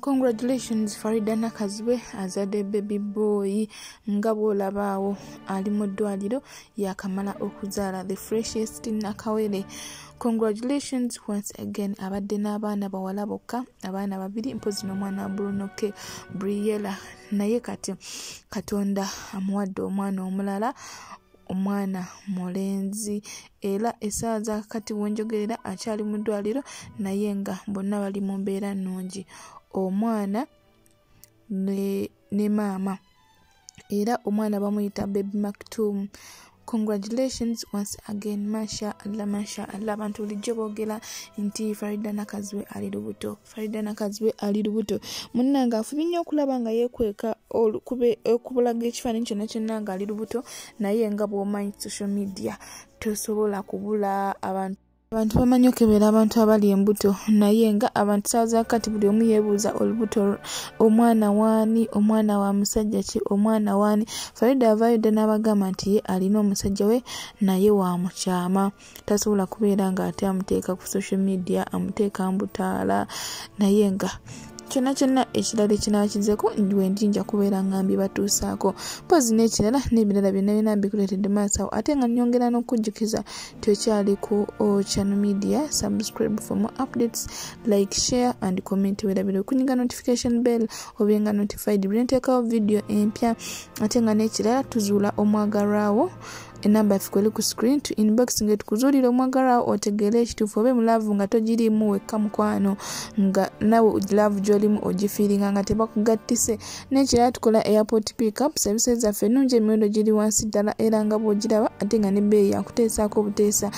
Congratulations Farida Nakazibwe azadde baby boy nga bw'olabaawo ali mu ddwaliro yakamala okuzaala the freshest nakawere. Congratulations once again. Abadde n'abaana bawala bokka, abaana babiri mpozi n'omwana Bruno K Briella, naye kati Katonda amuwadde omwana omulala, omwana mulenzi, era essaawa za kati wenjogerera akyali mu ddwaliro naye nga bonna bali mu mbeera nnungi, omwana ne maama, era omwana bamuyita Baby Maktum. Congratulations once again. Masha Allah, masha Allah. Abantu bulijjo boogera nti Farida Nakazibwe ali lubuto, Farida Nakazibwe ali lubuto. Munnange afubye nnyo okulaba nga yeekweka okubulaga ekifaananyi kyonna kyonna ng'ali lubuto, naye nga bw'omanyi social media tosobola kubula abantu. Abantu bamanyi okebera abantu abali embuto, naye nga abantu ssaawa za kati buli omu yeebuuza olubuto omwana waani, omwana wa musajja ki, omwana waani. Farida avaayo dda n'abagamba nti ye alina omusajja we naye wa mukyama, tasobola kubeera ng'ate amuteeka ku social media, amuteeka mbutaala, naye nga kyonna kyonna ekirala ekinaakizeeko wendi nja kubeera nga mbibatuusaako. Mpozi n'ekirala n'ebirala byonna byonna mbikuleetedde maaso awo, ate nga nnyongera n'okujjukiza tokyali ku Channel Media, subscribe for more updates, like, share and comment, weerabire okunyiga notification bell obenga notified buli nteekawo video empya. Ate nga n'ekirala tuzuula omwagalwawo, enamba yaffe kweri ku screen, tu inbox nga tukuzuulira omwagalwawo otegeere ekituufu, obe mu love nga togiriimu wekka mukwano, nga nawe love gy'olimu ogifiiringa nga tebakugattise. N'ekirala tukola airport pickup, services zaffe ennungi, emiwendo giri wansi ddala era nga bw'ogiraba, ate nga n'ebbeeyi yakuteesaako obuteesa.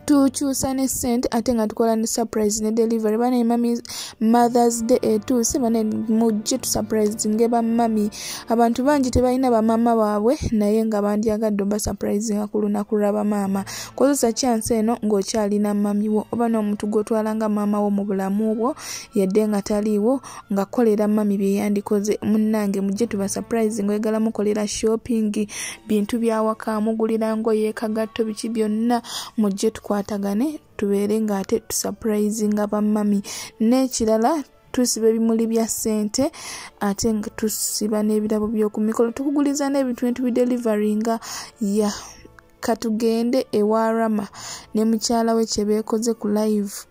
Tukyusa ne ssente ate nga tukola ne surprise ne delivery. Bane mami, Mother's Day etuuse, bane mujje tusurprisinge bamami. Abantu bangi tebalina bamaama baabwe naye nga bandyagadde oba surprisinga ku lunaku lwa bamaama. Kozesa chance eno ng'okyalina mami wo oba n'omuntu gw'otwala nga maama wo mu bulamu bwo, yadde nga taliiwo, nga kolera mami bye yandikoze. Munnange mujje tuba surprise, ng'oyagala mukolera shopping, bintu by'awaka, mugulira ngoye, kagatto, biki byonna, mujje tukwatagane tubeere ng'ate tusurprisinga bamami. N'ekirala tusiba ebimuli bya ssente ate nga tusiba n'ebirabo by'oku mikolo, tukuguliza n'ebintu ne tubideliveringa. Ya katugende ewa Rama ne mukyala we kye beekoze ku live.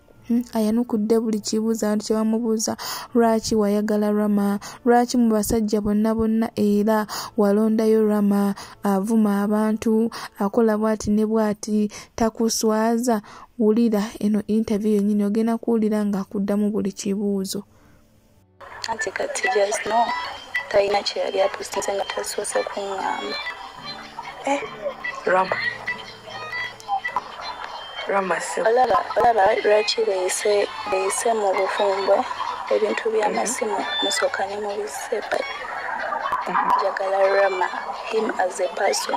Ayanukudde buli kibuuzo abantu kye bamubuuza, lwaki wayagala Rama, lwaki mu basajja bonna bonna era walondayo Rama, avuma abantu, akola bw'ati ne bw'ati, takuswaza. Wulira eno interview yennyini, ogenda kuwulira ng'akuddamu buli kibuuzo. Anti kati just no talina kye yali apostinze nga tasoose kuŋŋamba. Rama. Rama si. Olaba lwaki beeyise mu bufumbo ebintu by'amasimu musooka ne mubisepa. Njagala Rama him as a person.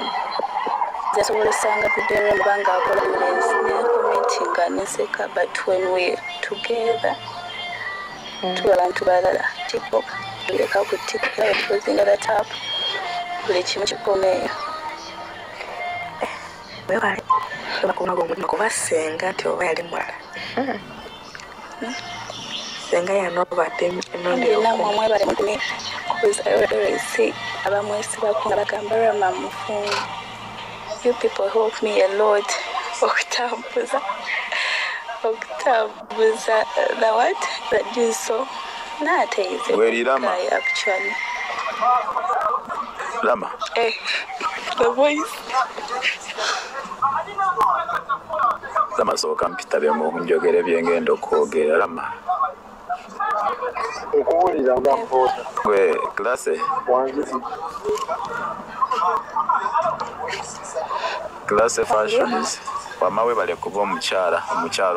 Nze nsobola osanga video Rama kubanga akola bulenzi ne commentinga neseka, but when we together tuba abantu balala. TikTok tuleka ku TikTok tuzinga that app, buli kimu kikomeeyo. Webale bakunaga omutima kuba senga nti oba yali mulala. Senga yanobadde emirundi Namwe mwebale mugume kubuza abamwesibako nga bagamba Rama mufumbo. You people help me a lot okutambuza the what the juice naate is a Weri Rama. guy actually. Rama. The voice. Rama sooka mpitabemu njogere bye ngenda okwogera. Rama. Nkuwulira nga mpoota. Gwe classe. Wangizi. Classe fashions. Wama webale kuba omukyala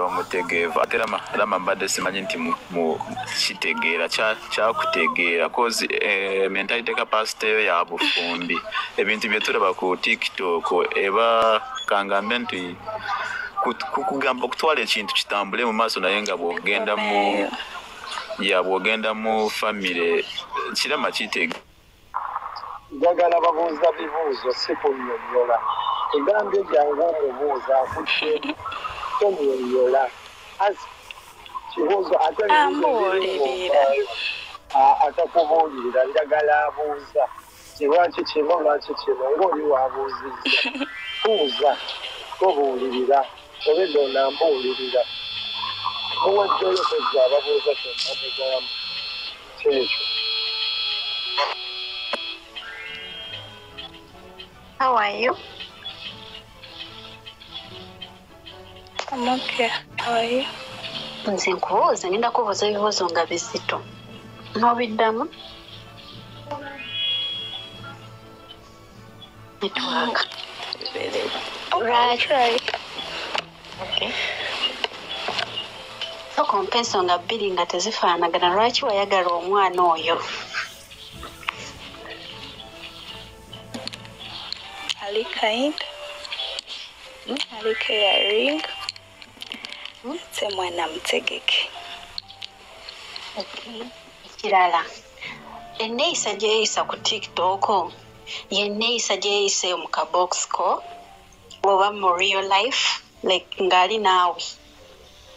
omutegeevu. Ate Rama mbadde simanyi nti mu kitegeera kyakutegeera cause mentality capacity yo ya bufumbi. Ebintu bye tulaba ku TikTok eba kangambe nti kugamba okutwala ekintu kitambule mu maaso, naye nga bw'ogenda mu ya bw'ogenda mu family kirama kitegeera. Njagala babuuza bibuuzo si kunnyonnyola. Egambye jangu omubuuza akutte tonnyonnyola. Ask Kibuuzo ate Ambuulirira. Atakubuulirira, njagala abuuza. Lwaki kino, lwaki kino, ng'oli waabuuzizza. Buuza, tobuulirira, obedda onambuulirira. Muwajjayo kozza ababuuza kyonna mugamba. Kyekyo. How are you? I'm okay. How are you? Nze nkubuuza, ngenda kubuuza ebibuuzo nga bizito. N'obiddamu? Network. Right. Okay. Sooka ompe ensonga bbiri nga tezifaanagana lwaki wayagala omwana oyo? Ali kind. Ali caring. Ate mwana mutegeke. Okay. Ekirala, enneeyisa gye yeeyisa ku TikTok yenneeyisa gye yeeyisa eyo mu kabox ko oba mu real life, like ng'ali naawe.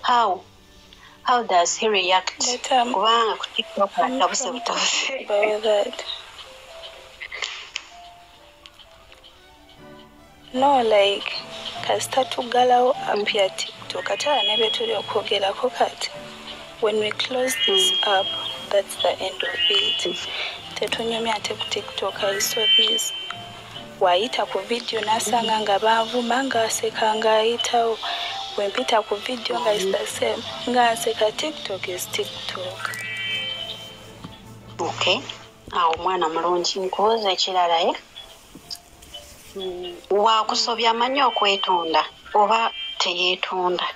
How does he react? Kubanga ku TikTok atabuse butabuse. About that. No, like kasita tuggalawo app ya TikTok ate awo ne bye tuli okwogerako kati. When we close this app, that's the end of it. Tetunyumya ate ku TikTok. I saw this. Waayita ku video n'asanga nga banvuma ng'aseka ng'ayitawo. Bwe mpita ku video nga it's the same nga nseka. TikTok is TikTok. Okay. Awo omwana mulungi. Nkubuuza ekirala, eh? Waakusobya amanyi okwetonda oba teyeetonda?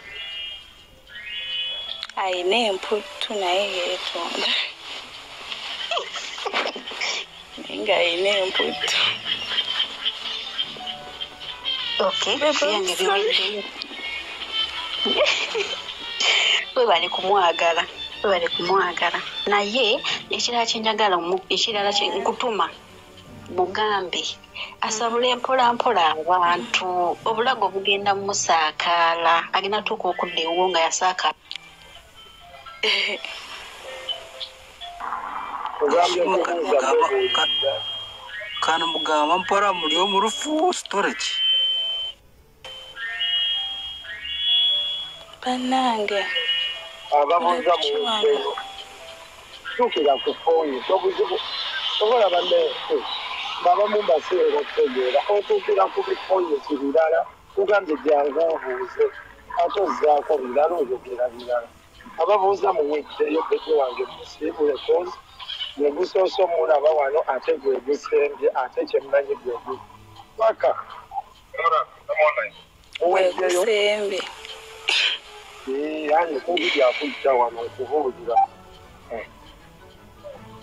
Ayina emputtu naye yeetonda. Naye ng'ayina emputtu. Okay. Babe, I'm Byange sorry. biweddeyo. Webale kumwagala. Webale kumwagala. Naye ekirala kye njagala ekirala kye nkutuma mugambe asabule mpola mpola abantu obulago bugenda musaakaala agenda tuuka okudda ewuwo nga yasaakaala. Kugambye kubuuza tobuulirira. Kano mugamba mpora muri omu storage. Bannange. Ababuuza Mulaba ki wano? muweddeyo. Tuukira ku point, obuzibu tobola bannange babamu mbaseera okutegeera otuukira ku bipointi birala kugambye jangu obuuze ate ozzaako birala oyogera birala. Ababuuza muweddeyo bebe wange musiibule kozi gwe gusoose omulaba wano ate gwe gusembye ate kyemmanyi gwe gu paka muweddeyo. Gusembye. Anyi kumbi byakujja wano okubuulira.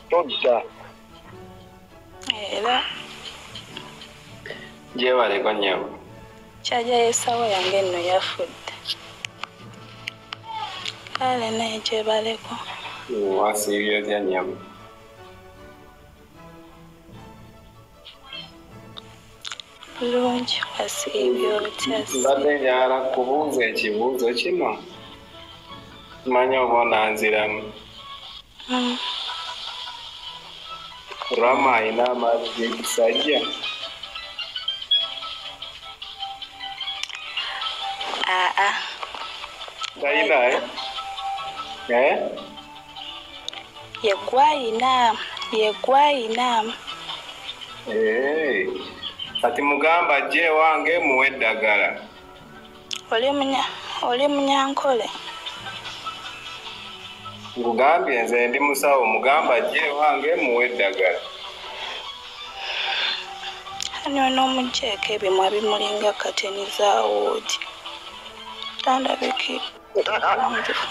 Tojja. Era Gyebaleko nnyabo. Kyajja y'essawa yange nno yafudde. Kale naye gyebaleko. Wasiibye otya nnyabo? Bulungi, wasiibye otya? Mbadde njagala kubuuza ekibuuzo kino. Simanyi oba onanziramu. Rama ayina amazzi g'ekisajja? Aa. Tayina, eh? Eh? Ye gwayina, ye gwayina. Eh. Kati mugamba ajje ewange muwe eddagala. Oli munyankole? Nkugambye nze ndi musawo, mugamba ajje ewange muwe eddagala. Ani onoomuggyeeko ebimwa bimulinga kateni za woodi. Tandabiki.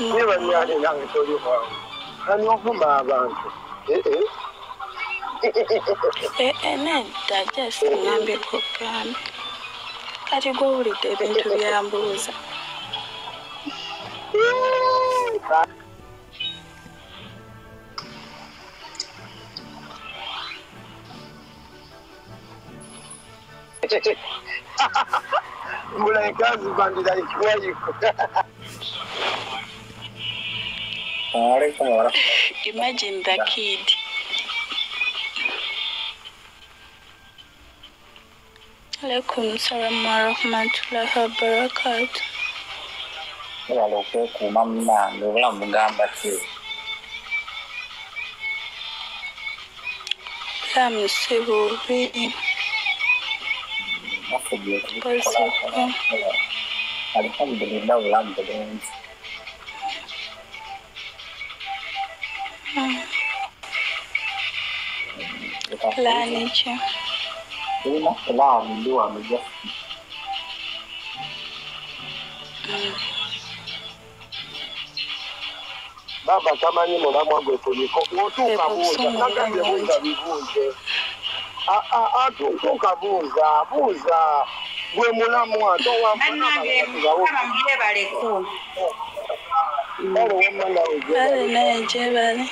Naye bannange nange toli mwangu. Ani ovuma abantu? Nedda just ngambye kugambe. Kati gw'owulidde ebintu byambuuza. Mbula like husband like wife. Waalaikum warahmatullahi. Imagine the kid. Alaikum salam warahmatullahi wabarakatuh. Webale okwekuuma munnange, obulamu bugamba ki? Bulamu si bubi. Naffe gye tuli. Alhamdulillah, obulamu bulungi. Pulaani ki? Tulina pulaani, ndi wano just. Baba tamanyi mulamwa gwe tuliko. Otuuka buuza, nagambye buuza bibuuze. Atuuka buuza, buuza. Gwe mulamwa, Bannange Mukama mwebaleko. Kale naye gyebale.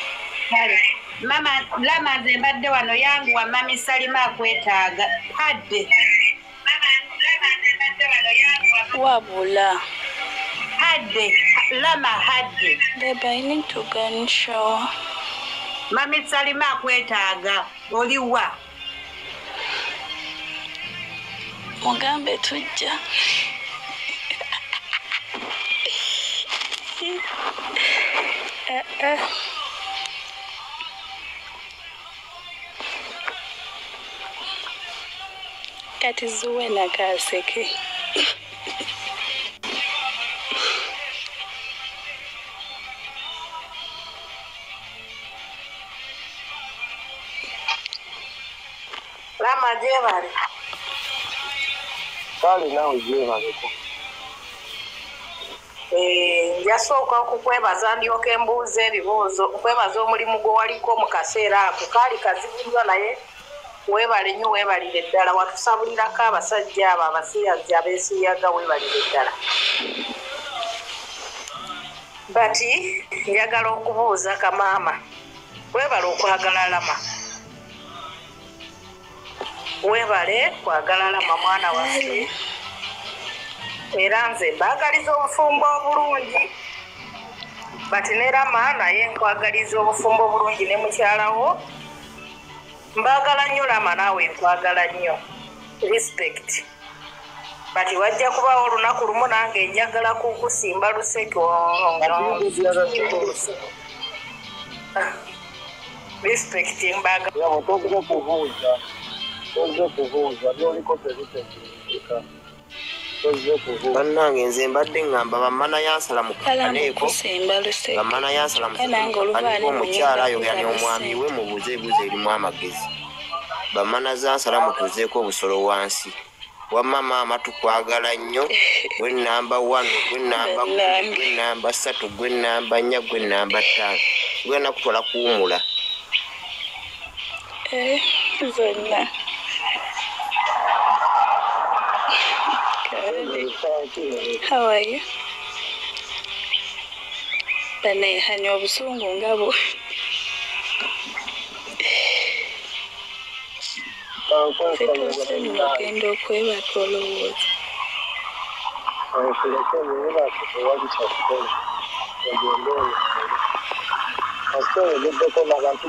Kale mama Lama, nze mbadde wano yanguwa, mami Salima akwetaaga. Hadde. Wabula. Hadde, Lama hadde. Babe, I need to go and shower. Mami Salima akwetaaga. Oliwa? Mugambe tujja. Kati Zuwena kaseke. Lama gyebale. Kale naawe gyebaleko. Njasooka okukwebaza, ndyoka embuuza ebibuuzo, okwebaza omulimu gwe waliko mu kaseera ako. Kaali kazibu nnyo, naye weebale nnyo, weebalire ddala. Watusabulirako abasajja abo abasiyazi abeesiyaga, weebalire ddala. But njagala okubuuza kamaama, weebale okwagala Lama. Weebale kwagala Lama mwana waffe. Era nze mbaagaliza obufumbo obulungi. But ne Lama naye nkwagaliza obufumbo obulungi ne mukyalawo. Mbaagala nnyo Lama, naawe nkwagala nnyo. Respect. But wajja kubaawo olunaku lumu nange njagala kukusimba luseke. Respect mbaagala. Yabo tozze kubuuza. Tozze kubuuza, by'oliko tebitegeerekeka. Tozze kubuuza. Bannange nze mbadde ŋŋamba bammana yansala mu kaneeko, Kusimba luseke. Bammana yansala mu Nange oluvaani omukyala ayogera n'omwami we, mubuuze ebibuuzo erimu amagezi. Bammana zansala mutuuzeeko obusolo wansi. Wamma maama tukwagala nnyo, gwe namba 1, gwe namba 2, gwe namba 3, gwe namba 4, gwe namba 5. Tugenda kutwala kuwummula. Zonna. Kale. How are you? Bannange obusungu nga bwo. Situuse nno ogenda okwebaka olowooza. Nkuleke weebake, tewali kyakukola. Ogende oyambale. Kasita oyogeddeko n'abantu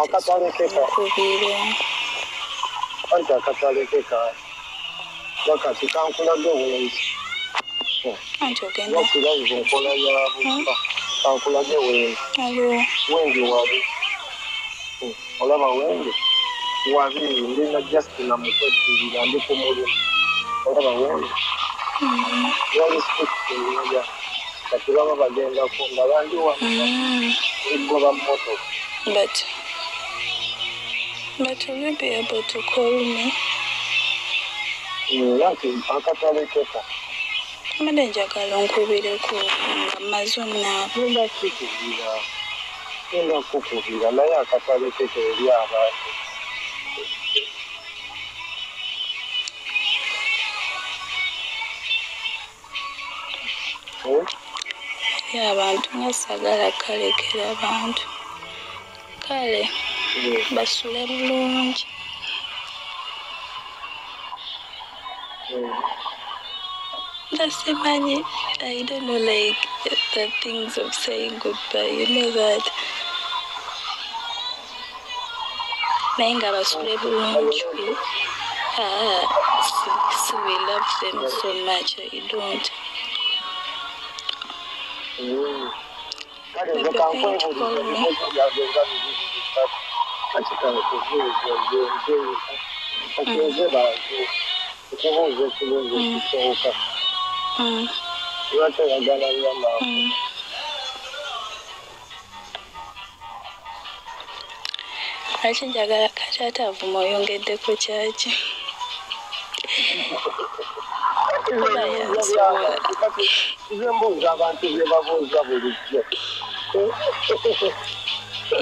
akatalekeka. Nkubira. Anti akatalekeka. Wakati kankulage wengi. Anti ogenda. Wakirabuza enkola ya busa. Kankulage wengi. Alo. Wengi wabi. Olaba wengi? Wabi ndina just na mukweddirira ndi ku mulimu. Olaba wengi? Wali speaking kati baba bagenda kundaba ndi wano. Egoba mmotoka. But will you be able to call me? Nti akatalekeka. Mbadde njagala onkubireko nga mmaze onaaba. Ngenda kukubira. Ngenda kukubira naye akatalekeka eri abantu. Eri abantu nga saagala kalekera abantu. Kale basule bulungi. Nga simanyi, I don't know, like the things of saying goodbye, you know that. Naye nga basule bulungi. Ah, so we love them so much. I don't. Kale nze Maybe going to call kankwebuuliza me. Ebibuuzo byange nga bibiri bisatu kati kankubuuza nze kati nze bantu okubuuza ekibuuzo ekisooka, lwaki oyagala Rama? Lwaki njagala? Kati ate avuma oyongeddeko kyaki? Oba yansobola. Kati nze mbuuza abantu bye babuuza bulijjo.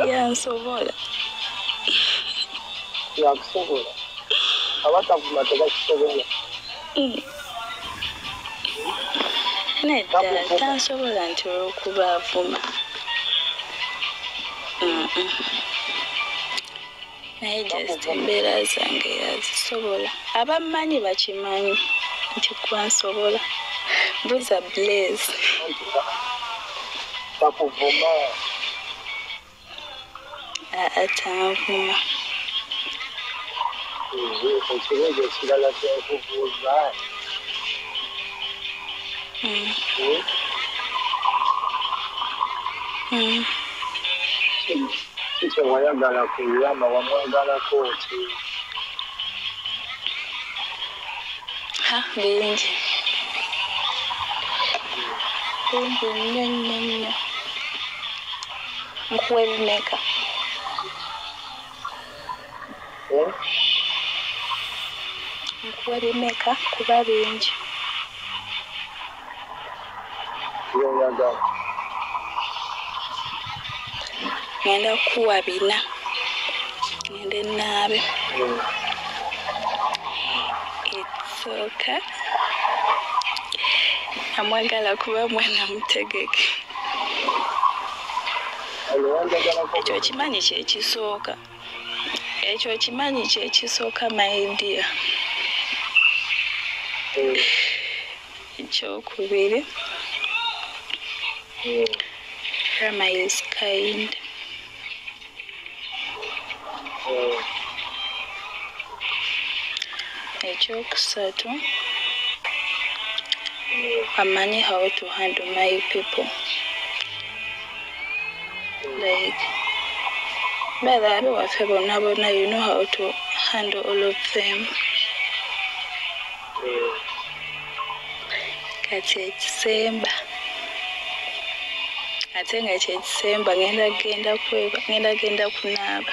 Yansobola. Yakusobola, abatavuma tebakusobola. Nedda. Takuvuma? Tansobola nti olwokuba avuma. Naye just Takuvuma? Embeera zange yazisobola. Abammanyi bakimanyi nti kwansobola. Buza Blaze. Anti takuvuma. Atanvuma. Ekibuuzo ekirala kyenkubuuza, ki kye wayagala ku Rama? Wamwagalako ki? Ha, bingi. Bingi nnyo nnyo nnyo. Nkuwe bimeka? Eh? Nkuwe bimeka, kuba bingi. Byoyagala. Ngenda kukuwa bina, ngende naabe. Ekisooka, amwagala kuba mwana mutegeke. Olwo wanjagalako? Ekyo okimanyi kyekisooka. Ekyo okimanyi kyekisooka, my dear. Ekyokubiri, Rama is kind. Ekyokusatu, amanyi how to handle my people, like balaabe waffe bonna bonna, you know how to handle all of them. Kati ekisemba, ate nga kyekisemba, ngenda genda kweba, ngenda genda kunaaba.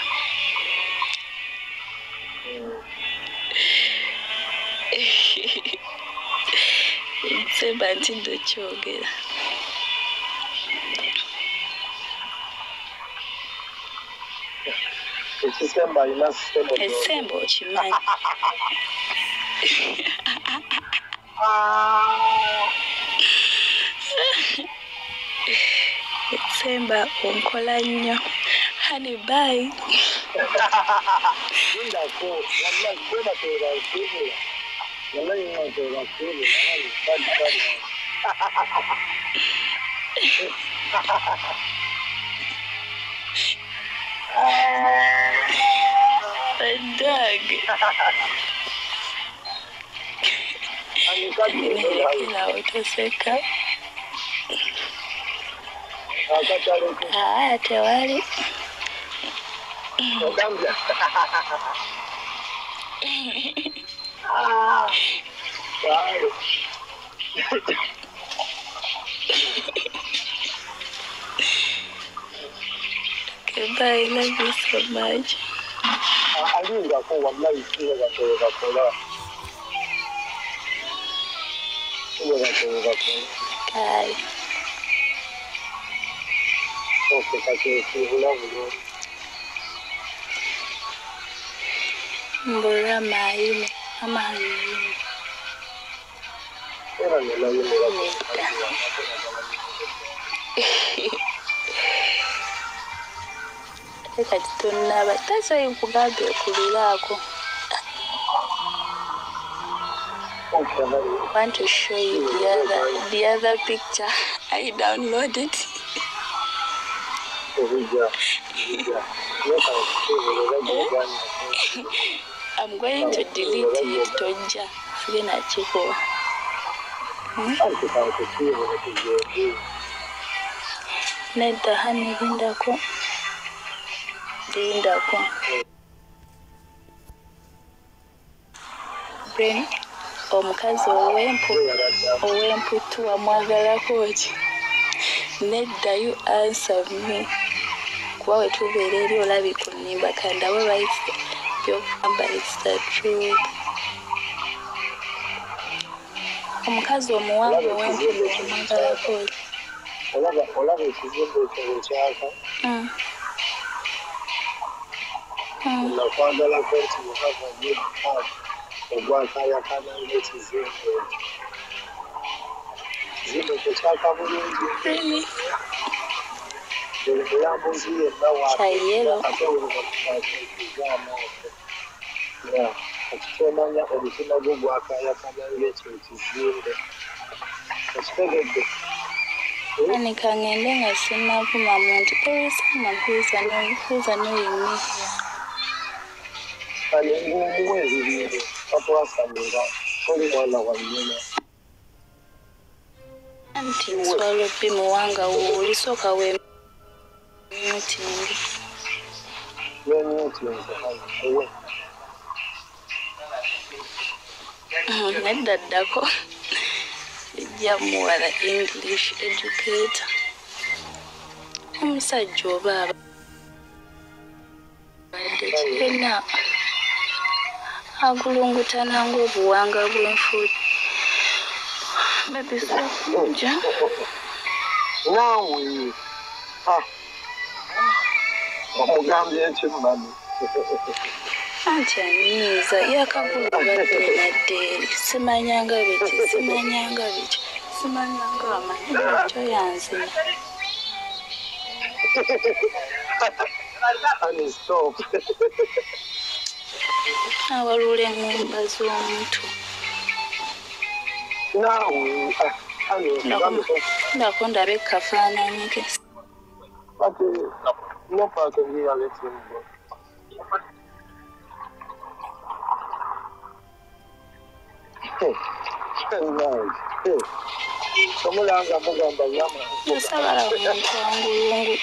Ekisemba ntidde okyogera. Ekisemba alina sisemu. Ekisemba okimanyi. Ekisemba onkola nnyo. Honey, bye. Lindako, wallahi kweba tebakuubula, wallahi nga tebakuubula. Honey, bye bye. Dog. Anikati. Nirekerawo, toseka. Akataleko. Aa, tewali. Ogambya. Kale. Okay, bye. Love you so much. Alindako, wallahi siwe batebakola, siwe batebakola. Bye. Okay, kati ekibula bulungi. Mbura ayime ama ayime. Era nenayimira. Nedda. Ate kati tonnaba tasobola nkugambye okubiraako. Okay, honey. I want to show you the other picture I downloaded. I'm going to delete it, Toja. Sigena chiko. Nedda honey, lindako. Lindako. Brain, omukazi ow'emputu wamwagalako ki? Nedda, you answer me. Kuba we tubeera eri olabika onnimba kandabe right by'ogamba it's the truth. Omukazi omuwanvu ow'emputu wamwagalako ki? Olaba ekizimbe ekyo bwe kyaka? Nakwagalako nti mukava nnyo mukazi ogwakaayakana ng'ekizimbe ekyo. Ekizimbe ekyo kyaka bulungi. Buli mulambuzi yenna waate ate buli muntu amaaso. Kati ky'omanya omutima gwo gwakaayakana ng'ekyo ekizimbe. Okitegedde? Anika ngende nga sinnavuma muntu. There is someone who's annoying me here. Kale ng'omuwa ebibintu tatwasamira toli mwana wa nnyina. Anti nswalo bbi muwanga wo olisooka weemyutinge. Weemyutinze owe. Nedda ddako. Sijja muwala English educator. Omusajja oba abadde kyenna agulungutana ng'obuwanga bw'enfuuzi. Baby sokujja. Naawe omugambye ki mami? Anti anyiiza yakagula badde nadde eri simanyanga biki simanyanga biki simanyanga amanyi ekyo yanzina. Honey, stop. Awalula eŋŋumba z'omuntu. Naawe ndako ndabe kafaananyi ke. But no part of me let him go. Omulanga mugamba yama. Nsabala omuntu wangulungu.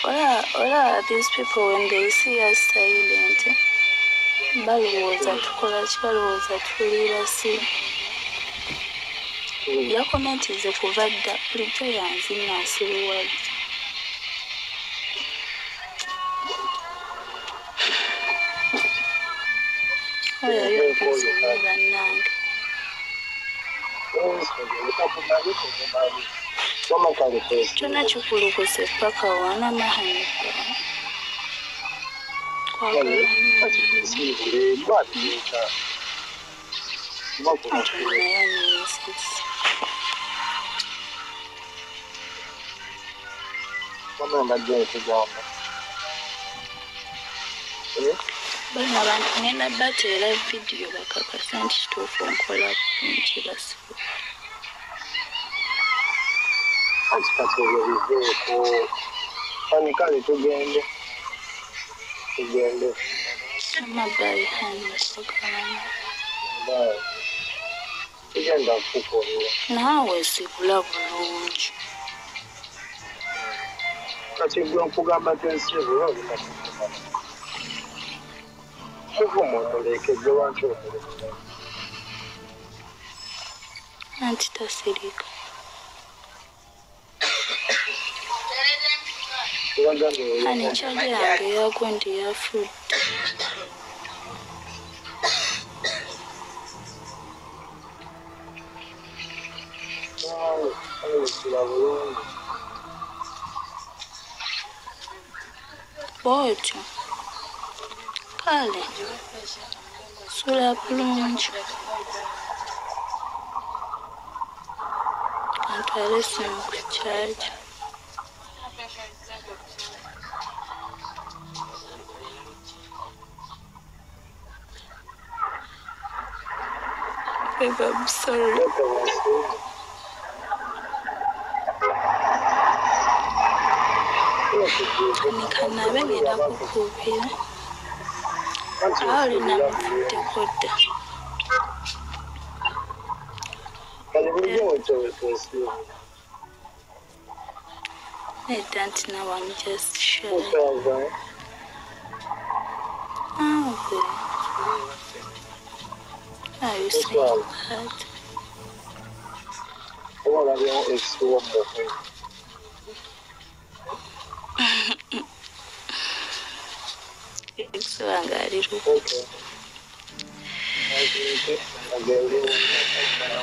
Ola these people when they see us silent balowooza tukola ki, balowooza tuli basiru. Yakomentize kuva dda bulijjo yanzina asiruwali. Oyo yokuzimu bannange. Kyonna kikulukuse paka wana mahanika. Bano abantu ngenda bateera vidiyo bakakasa nti kituufu nkola nti basibu. Anti kati ebyo biveeko. Fani kale tugende. Tugende. Amabayi hani basogalana. Bye. Tugenda kukukolera. Naawe sibula bulungi. Kati gwe nkugamba twesibula olina kukugamba. Kuvuma omuleke gwe lwaki omuleka? Anti tasirika. Ani charger yange yagundi yafudde. Bw'otyo. Kale sula bulungi. Kantwale essimu ku charger. Babe, I'm sorry. Nikanabe ngenda kukubira. Awo linamuvuddeko dda. Nedda nti now I'm just shy. Oh, babe. Are you saying that? Ex wange ali lubuto.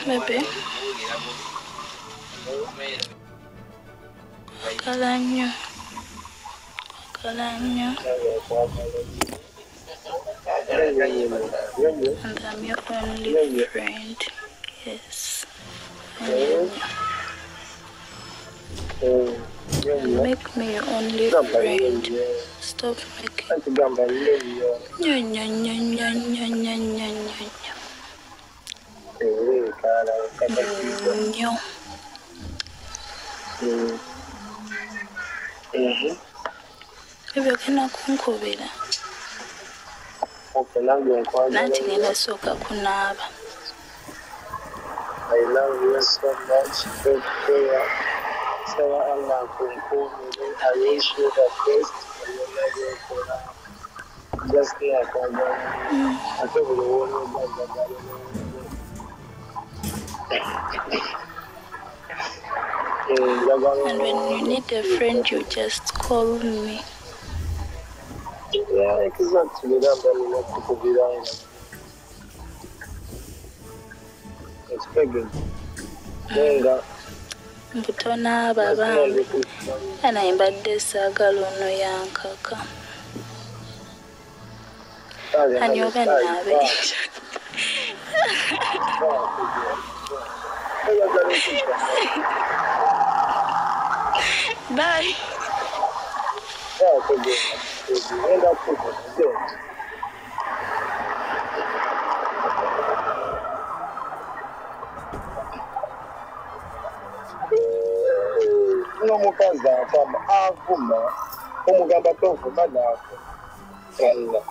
Bebe. Kwagala nnyo. Kwagala nnyo. And I'm your only friend. Yes. Make me your only friend. Stop making. Nnyo nnyo nnyo nnyo nnyo nnyo nnyo nnyo. Nnyo. Ebyo ogenda kunkubira. Nanti ngenda sooka kunaaba. I love you so much. Take care. Saba Allah akunkuumire. I wish you the best. Just nakwagala. Ate buli w'onooba njagala. And when you need a friend, you just call me. Yeah, exactly. Gamba nina kukubiranga. Expected. Nenga. Mbu tonaaba bambi. Naye mbadde saagala ono yankaka. Ani oba naabe. Bye. N'omukazi atama avuma omugamba tovuma n'avuma.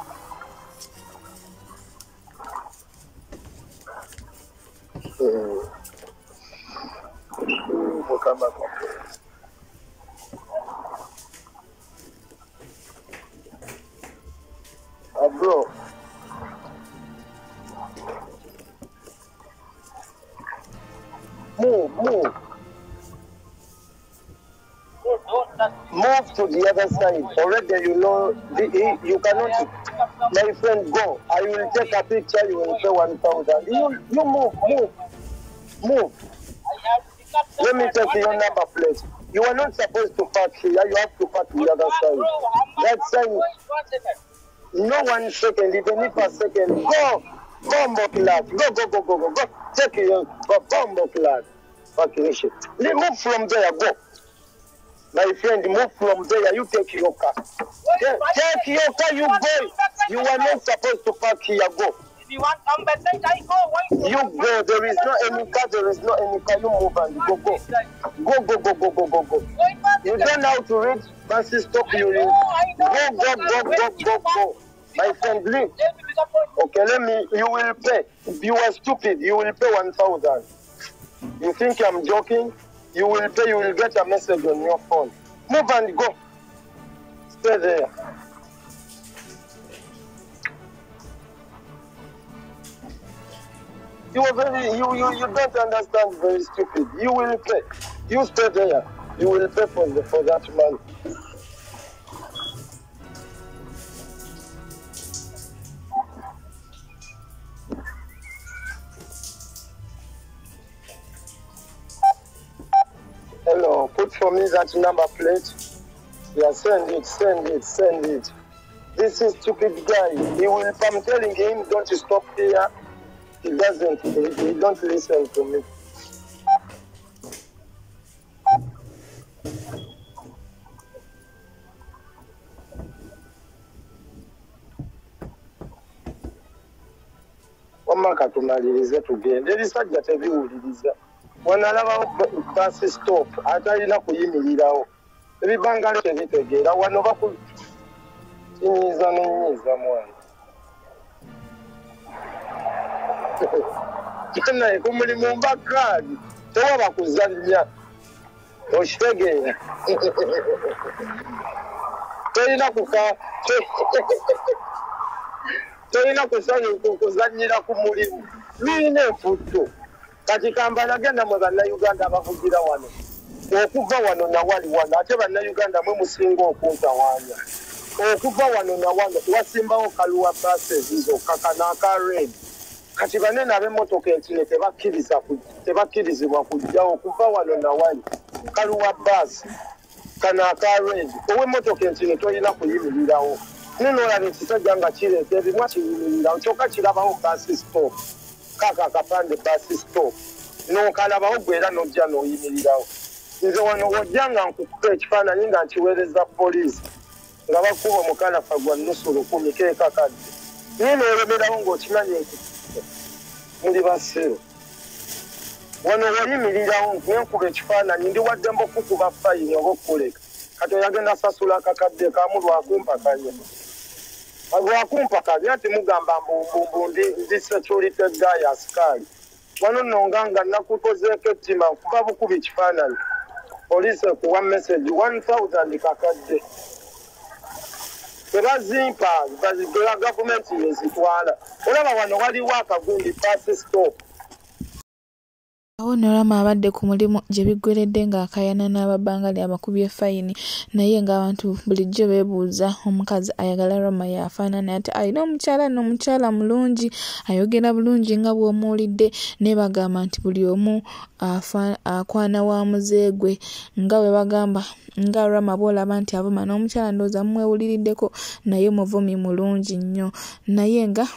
Mukama Katonda. Bro. Move, move. Move to the other side. Already you know, you cannot, my friend, go. I will take a picture, you will pay 1,000. You move, move, move. Let me take your number plate. You are not supposed to park here. You have to park the other side. That side. No 1 second, even if a second. Go! Bombo class. Go, go, go, go, go, go. Take your bombo class. Fucking shit. Move from there, go. My friend, move from there. You take your car. Take your car, you go. You are not supposed to park here, go. If you want come back, I go. Why? You go. There is no any car. There is no any car. You move and go, go. Go, go, go, go, go, go, go. You don't know how to read. Francis, stop you. Go, go, go, go, go, go. My friend, leave. Okay, let me. You will pay. You are stupid. You will pay 1,000. You think I'm joking? You will pay. You will get a message on your phone. Move and go. Stay there. You are very. You don't understand. Very stupid. You will pay. You stay there. You will pay for that money. Hello, put for me that number plate. Yeah, send it, send it, send it. This is stupid guy. He will, if I'm telling him, don't stop here, he doesn't, he don't listen to me. Mama Wamma katumalirize tugende. Ebisajja tebiwuliriza. Wanalabawo bus stop atalina kuyimirirawo. Ebibangalo tebitegeera wano bakunyiiza n'ennyiiza mwana. Naye ku mulimu mba kaadi tewaba kuzannya okitegeera. Tolina tolina kuzannyira ku mulimu. Lulina enfutto. Kati kambalage nammwe bannayuganda abavugira wano. Okuva wano nawali wano ate bannayuganda mwe musinga okuntawaanya. Okuva wano nawano wasimbawo kaluwa buses zokka kano aka red. Kati banene ab'emmotoka entine tebakkirizibwa kujjawo okuva wano nawali. Kaluwa bus kano aka red. Ow'emmotoka entine tolina kuyimirirawo. Nno olaba ekisajja nga kireeta ebimwa kiyimirirawo kyokka kirabawo bus stop. Kaka akapande bus stop. N'okalabawo gwe era n'ojja n'oyimirirawo. Nze wano wojja nga nkukuba ekifaananyi nga nkiweereza poliisi nga bakuba omukalafa gwa 1,000 keekakadde. Naye n'olemerawo ng'okimanyi nti muli basiru. Wano wayimirirawo nenkuba ekifaananyi ndi waddembe okukuba fayini oba okukuleka. Kati oyagenda sasula akakadde kamu lwakumpakanya. Lwakumpakanya nti mugamba mbu ndi security guy asikaali. Wano nno nga nakukozeeko ettima nkuba bukuba ekifaananyi. Poliisi ekuwa message 1,000 kakadde. Tebazimpa gavumenti yezitwala. Olaba wano waliwo akagundi bus stop. Awo nno Rama abadde ku mulimu gye biggweredde ng'akaayana n'ababangali abakubye fayini naye ng'abantu bulijjo beebuuza omukazi ayagala Rama y'afaanana ate alina omukyala n'omukyala mulungi ayogera bulungi nga bw'omuwulidde naye bagamba nti buli omu akwana wa muze gwe nga bwe bagamba nga Rama bw'olaba nti avuma n'omukyala ndowooza mumwewuliriddeko naye muvumi mulungi nnyo naye nga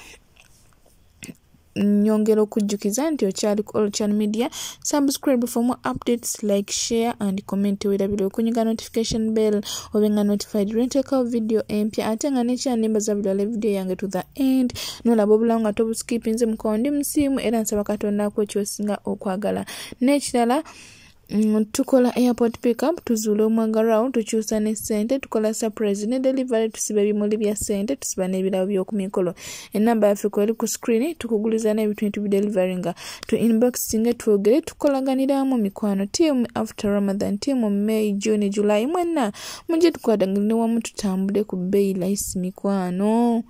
nyongera okujjukiza nti okyali ku All Channel Media. Subscribe for more updates, like, share and comment. Werabire okunyiga notification bell obe nga notified lwenteekawo video empya ate nga nekyanembaza bulala video yange to the end nolaba obulamu nga tobuskipinze mukono ndi musiimu era nsaba Katonda akuwe ky'osinga okwagala. N'ekirala tukola airport pickup, tuzuula omwagalwawo, tukyusa ne ssente, tukola surprise ne delivery, tusiba ebimuli bya ssente, tusiba n'ebirabo by'oku mikolo. Ennamba yaffe kweri ku screen, tukuguliza n'ebintu ne tubideliveringa nga tu inboxinge twogere tukolaganiramu mikwano. Team after Ramadan, team May, June, July mwenna mujje tukwataganire wamu tutambule ku bbeeyi layisi mikwano.